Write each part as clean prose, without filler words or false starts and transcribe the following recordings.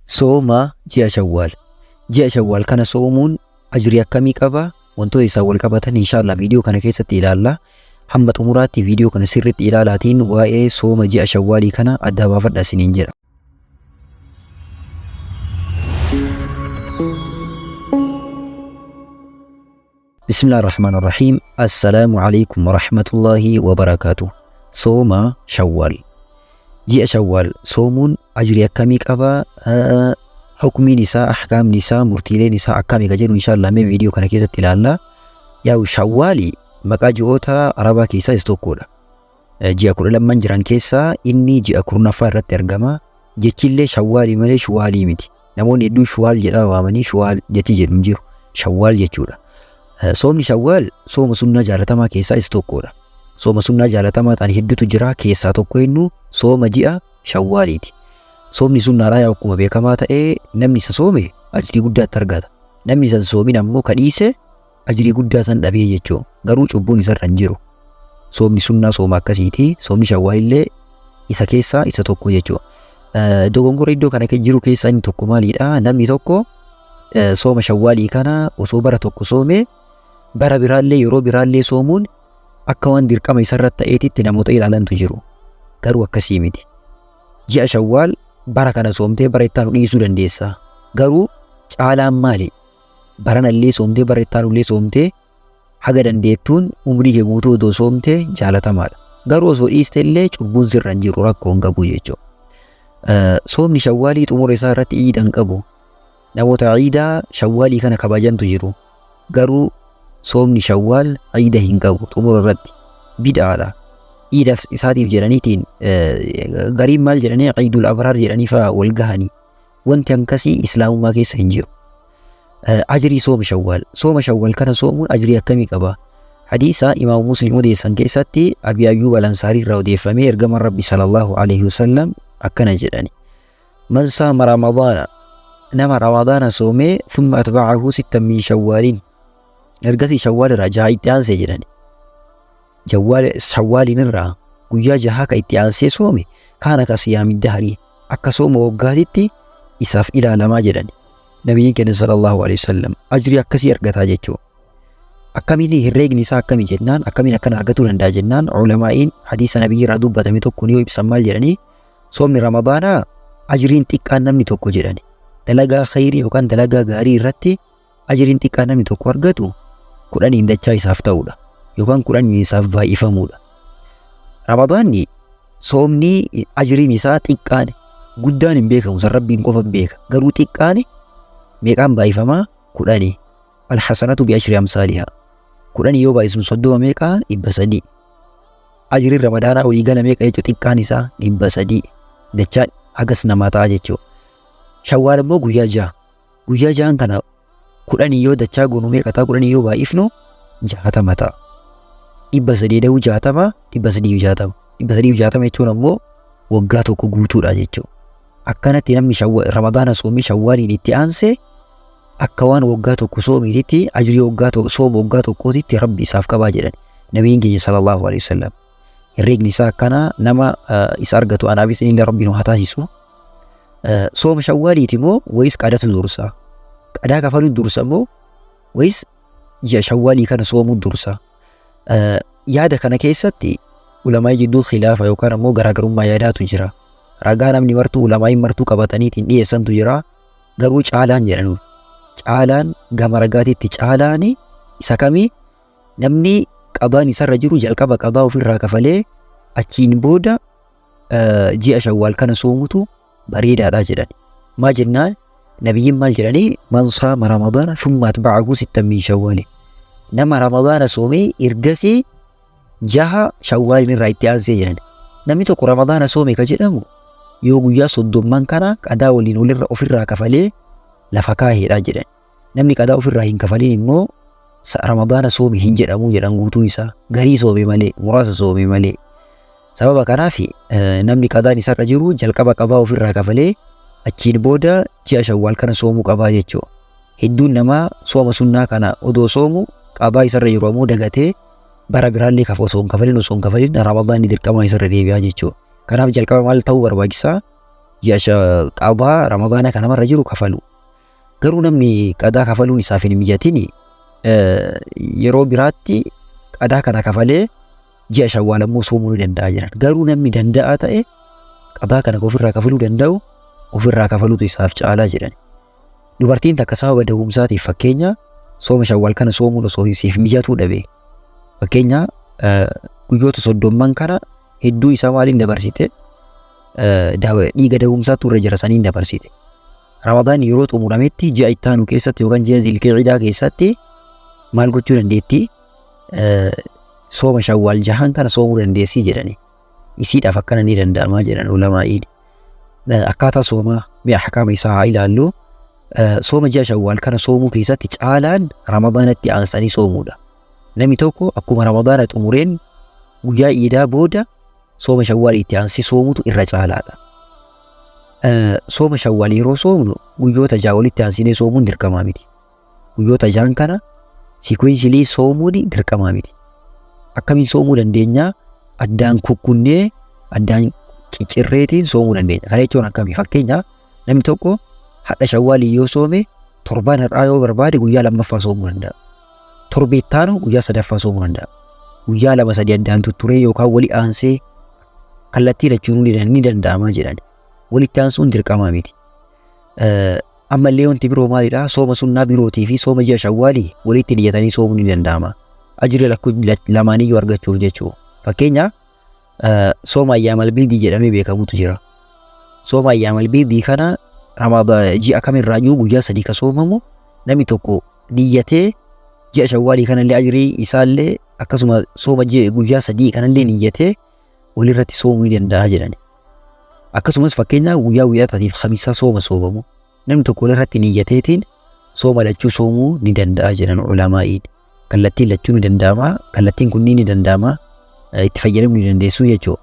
Sooma ji'a Shawwaal. Ji'a Shawwaal kana soomuun ajrii akkamii qaba? Wantoota isaan wal qabatan inshaallah viidiyoo kana keessatti ilaalla. Hamma xumuraatti viidiyoo kana sirriitti ilaalaatiin waa'ee sooma ji'a Shawwaalii kana adda baafadha isiniin jedha. Bismillah ar-Rahmaan ar-Rahiim. Assalaamu alaikum warahmatullaahi wabarakaatuh. Sooma Shawwaal. Ji'a Shawwaal soomuun ajrii akkamii qaba? Hukmiin isaa, ahkaamni isaa, murtiileen isaa akkami ka jedhu inshaallah mee viidiyoo kana keessatti ilaalla. Yaa'u Shawwaali maqaa ji'oota Arabaa keessaa isa tokkodha. Ji'a 12 jiran keessaa inni ji'a 10ffaa irratti argama. Jechillee Shawwaalii malee Shuwaalii miti. Namoonni hedduun Shuwaal jedhaa waamanii Shuwaal jechi jedhu hin jiru. Shawwaal jechuudha. Soomni Shawwaal sooma sunnaa jaalatamaa keessaa isa tokkodha. Sooma sunnaa jaalatamaa ta'an hedduutu jira keessaa tokko innu sooma ji'a Shawwaaliiti. Soomni sunnaadhaa yaa akkuma beekamaa ta'e namni isa soome ajrii guddaatti argata. Namni isa hin soomin ammoo ka dhiise ajrii guddaa san dhabee jechuu. Garuu cubbuun isarra hin jiru. Soomni sunnaa sooma akkasiiti. Soomni Shawwaalillee isa keessaa isa tokko jechuudha. Dogongora iddoo kana jiru keessaa inni tokko maalidha? Namni tokko sooma Shawwaalii kana osoo bara tokko soome bara biraallee yeroo biraallee soomuun akka waan dirqama isarra ta'eetitti namoota ilaalantu jiru. Garuu akkasii miti. Ji'a Shawwaal bara kana soomtee bara itti aanu dhiisuu dandeessa. Garuu caalaan maali? Baranallee soomtee bara itti aanullee soomtee haga dandeettuun umrii kee guutuu odoo soomte jaalatamaadha. Garuu osoo dhiiste illee cubbuun sirra hin jiru rakkoo hin qabu jechuudha. Soomni Shawwaalii xumura isaa irratti iida hin qabu. Namoota iidaa Shawwaalii kana kabajantu jiru. Garuu soomni Shawwaal iida hin qabu xumura irratti bid'aadha. Iida isaatiif jedhaniitiin gariin maal jedhanii Iidul Abraar jedhanii fa'aa wal gahanii. Wanti akkasii Islaamummaa keessa hin jiru. Ajrii sooma Shawwaal. Sooma Shawwaal kana soomuun ajrii akkamii qaba? Hadiisa Imaam Muslim odeessan keessatti Abi Ayyuub Al-Ansaarii irraa odeeffamee ergamaan Rabbi sallallahu alaihi wasallam akkana jedhani. Man saama Ramadaana nama Ramadaana soomee thumma atba'ahu sittan min Shawwaalin ergasii Shawwaal irraa jaha itti aansee jedhani. Jawwaal Shawwaaliin irraa guyyaa jahaa ka itti aansee soome kaana ka siyaami dahrii akka sooma waggaatitti isaaf ilaalamaa jedhan. Nabiyyiin keenya sallallahu alaihi wasallam ajrii akkasii argataa jechuu. Akkamiin herreegni isaa akkami jennaan akkamiin akkana argatuu danda'a jennaan ulamaa'iin hadiisa nabiyyi irraa dubbatame tokkoon yoo ibsan maal jedhanii soomni ramadaanaa ajriin xiqqaan namni tokko jedhani dalagaa khayrii yookaan dalagaa gaarii irratti Ajriin xiqqaa namni tokko argatu kudhaniin dachaa isaaf ta'uudha yookaan kudhaniin isaaf baay'ifamuudha. Ramadaanni soomni ajriin isaa xiqqaan guddaan hin beekamu san Rabbiin qofa beeka garuu xiqqaan meeqaan baay'ifamaa kudhanii alhasanatu bi ashri amsaalihaa kudhanii yoo baay'isnu 30 meeqaa 300 ajriin ramadaanaa walii gala meeqa jechuun xiqqaan isaa 300 dachaa hagas namaa ta'a jechuudha. Shawwaal immoo guyyaa 6 Guyyaa ja'an kana kudhanii yoo dachaa goonu meeqa ta'a? Kudhanii yoo baay'ifnu 60 ta'a. 300 da'uu 60 360. 360 jechuun ammoo waggaa tokko guutuudha jechuudha. Akkanatti namni Ramadaana soomee Shawwaaliin itti aanse akka waan waggaa tokko soomeetitti ajrii waggaa tokko sooma waggaa tokkootitti Rabbi isaaf qabaa jedhan. Nabiin keenya sallallahu alaihi wasallam. Herreegni isaa akkana nama isa argatu anaafis inni Rabbi nu haa taasisu. Sooma Shawwaaliiti moo wayis qadatu dursa? Qadaa kafaluu dursa moo wayis ji'a Shawwaalii kana soomuu dursa? Yaada kana keessatti ulamaa'ii jidduu khilaafa yookaan ammoo garaagarummaa yaadaatu jira. Ragaa namni martuu ulamaa'iin martuu qabataniitiin dhiyeessantu jira. Garuu caalaan jedhanu. Caalaan gama ragaatitti caalaan isa kamii namni qadaan isarra jiru jalqaba qadaa ofirraa kafalee achiin booda ji'a Shawwaal kana soomutu bareedaadha jedhan. Maa jennaan nabiyyiin maal jedhanii man saama ramadaana thumma atba'ahu sittan min shawwaali. Nama ramadaana soomee ergasii jaha shawwaaliin irraa itti aansee jedhan. Namni tokko ramadaana soome ka jedhamu yoo guyyaa soddomman kana qadaa waliin walirra ofirraa kafalee lafa kaaheedha jedhan. Namni qadaa ofirraa hin kafalin immoo Ramadaana soome hin jedhamu jedhan guutuu isaa. Garii soome malee, muraasa soome malee. Sababa kanaaf namni qadaan isarra jiru jalqaba qadaa ofirraa kafalee achiin booda ji'a Shawwaal kana soomuu qabaa jechuudha. Hedduun namaa sooma sunnaa kana odoo soomu qadaa isarra jiru ammoo dagatee bara biraallee kafa osoo hin kafalin osoo hin kafalin Ramadaanni dirqamaan isarra deebi'aa jechuudha. Kanaaf jalqaba maal ta'uu barbaachisaa? Ji'a qadaa Ramadaana kanamarra jiru kafalu. Garuu namni qadaa kafaluun isaaf hin mijatin yeroo biraatti qadaa kana kafalee ji'a Shawwaal ammoo soomuu ni danda'a jedhan. Garuu namni danda'aa ta'e qadaa kana ofirraa kafaluu danda'u ofirraa kafaluutu isaaf caalaa jedhan. Dubartiin takka sababa da'umsaatiif fakkeenya sooma Shawwaal kana soomuun osoo isiif mijatuu dhabe. Fakkeenya guyyoota 30 kana hedduu isaa maaliin dabarsite? Dhiiga da'umsaatu irra jira saniin dabarsite. Ramadaan yeroo xumurametti ji'a ittaanu keessatti yookaan ji'a Zilqiidaa keessatti maal gochuu dandeetti? Sooma Shawwaal jahan kana soomuu dandeessii jedhani. Isiidhaaf akkana ni danda'amaa jedhan ulamaa'iin. Akkaataa soomaa mi'a ahkaama isaa haa ilaallu. Sooma ji'a Shawwaal kana soomuu keessatti caalaan Ramadaanatti aansanii soomuudha. Namni tokko akkuma Ramadaana xumureen guyyaa iidaa booda sooma Shawwaal itti aansee soomutu irra caalaadha. Sooma Shawwaal yeroo soomnu guyyoota 6 walitti aansinee soomuun dirqamaa miti. Guyyoota 6 kana sequentially soomuun dirqamaa miti. Akkamiin soomuu dandeenya? Addaan kukkunnee addaan ciccirreetiin soomuu dandeenya. Kana jechuun akkamii? Fakkeenya namni tokko hadha Shawwaalii yoo soome torbaan har'aa yoo barbaade guyyaa lammaffaa soomuu danda'a. Torbee ittaanu guyyaa sadaffaa soomuu danda'a. Guyyaa 2 3 addaan tutturee yookaan wali aansee kallattii lachuun ni danda'ama jedhan. Walitti aansuun dirqamaa miti. Ammallee wanti biroo maalidha? Sooma sunnaa birootii fi sooma ji'a Shawwaalii walitti niyyatanii soomuun ni danda'ama. Ajira lamaaniyyuu argachuuf jechuudha. Fakkeenya sooma ayyaamal biidii jedhamee beekamutu jira. Sooma ayyaamal biidii kana ji'a kamirraayyuu guyyaa 3 ka soomamu namni tokko niyyatee ji'a Shawwaalii kanallee ajirii isaallee akkasuma sooma guyyaa 3 kanallee niyyatee walirratti soomuu ni danda'a jedhani. Akkasumas fakkeenya guyyaa wiixataatiif khamisaa sooma soomamu namni tokko walirratti niyyateetiin sooma lachuu soomuu ni danda'a jedhan ulamaa'iin. Kallattiin lachuu ni danda'ama, kallattiin kunniin ni danda'ama, itti fayyadamuu ni dandeessu jechuudha.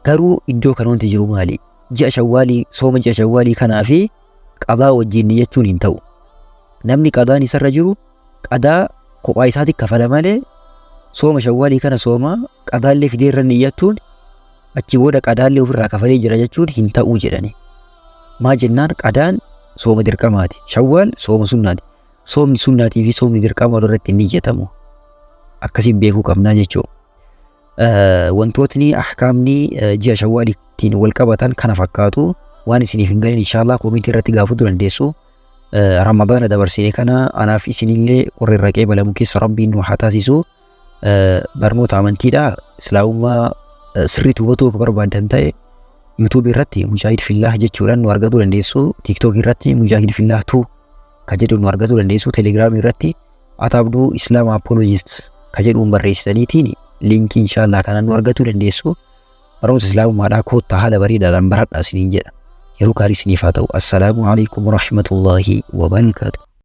Garuu iddoo kana wanti jiru maali? Ji'a Shawwaalii sooma ji'a Shawwaalii kanaa fi qadaa wajjin niyyachuun hin ta'u. Namni qadaan isarra jiru qadaa kophaa isaatti kafala malee sooma Shawwaalii kana sooma qadaallee fidee irra niyyachuun achi booda qadaallee ofirraa kafalee jira jechuun hin ta'uu jedhani. Maa jennaan qadaan sooma dirqamaati. Shawwaal sooma sunnaati. Soomni sunnaatii fi soomni dirqama walirratti hin niyyatamu. Akkasiin beekuu qabnaa jechuudha. Wantootni ahkaamni ji'a Shawwaaliitiin wal qabatan kana fakkaatu. Waan isiniif hin galin inshallah koomentii irratti gaafachuu dandeessu. Ramadaana dabarsine kana anaaf isinillee warra irra qeebalamu keessa Rabbiin nu haa taasisu. Barnoota amantiidha. Islaamummaa sirriitti hubatuu akka barbaadan ta'e YouTube irratti Mujaahid Fillaah jechuudhaan nu argachuu dandeessu. TikTok irratti Mujaahid Fillaah 2 ka jedhu nu argachuu dandeessu. Telegram irratti Ataabduu Islam Apologist ka jedhuun barreessitaniitiin liinkii inshallah kanaan nu argachuu dandeessu. Barnoota Islaamummaadhaa koottaa haala bareedaadhaan baradhaa isiniin jedha. Yeroo gaarii isiniif haa ta'u. Assalaamu alaikum warahmatullaahi wabarakaatuh.